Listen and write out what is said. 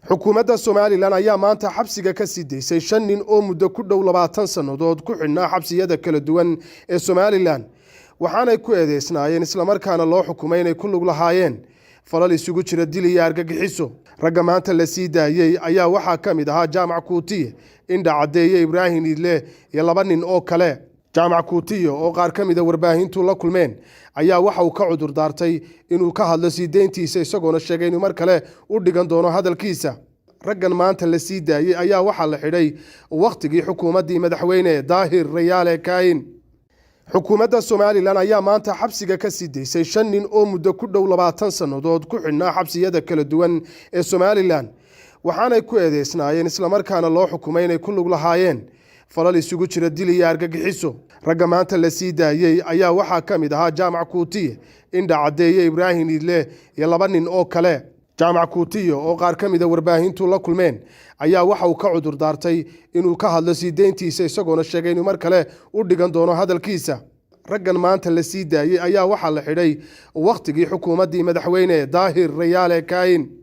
Xukuumadda Somalilan ayaa maanta xabsiga ka sii daysay shan nin oo muddo ku dhow 20 sannadood ku xidhnaa xabsiyada kala duwan ee Somalilan, waxaanay ku eedeysnaayeen islamarkaana loo xukumay inay ku lug lahaayeen falal isugu jira dil iyo argagixiso. Ragga maanta la sii daayey ayaa waxaa ka mid ahaa Jaamac Kuutiye, Indha Caddeeye, Ibraahim Iidle iyo laba nin oo kale. Jaamac Kuutiye oo qaar ka mida warbaahintu la kulmeen ayaa waxa uu ka cudur daartay inuu ka hadlo sii deyntiisa, isagoona sheegay inuu mar kale u dhigan doono hadalkiisa. Raggan maanta la sii daayey ayaa waxaa la xidhay wakhtigii xukuumaddii madaxweyne Daahir Rayaale Kaahin. Xukuumadda Somalilan ayaa maanta xabsiga ka sii daysay shan nin oo muddo ku dhow 20 sannadood ku xidhnaa xabsiyada kala duwan ee Somalilan, waxaanay ku eedeysnaayeen islamarkaana loo xukumay inay ku lug lahaayeen falal isugu jira dil iyo argagixiso. Ragga maanta la sii daayey ayaa waxaa ka mid ahaa Jaamac Kuutiye, Indha Caddeeye, Ibraahim Iidle iyo laba nin oo kale. Jaamac Kuutiye oo qaar ka mida warbaahintu la kulmeen ayaa waxa uu ka cudur daartay inuu ka hadlo sii deyntiisa, isagoona sheegay inuu mar kale u dhigan doono hadalkiisa. Raggan maanta la sii daayey ayaa waxaa la xidhay wakhtigii xukuumaddii madaxweyne Daahir Rayaale Kaahin.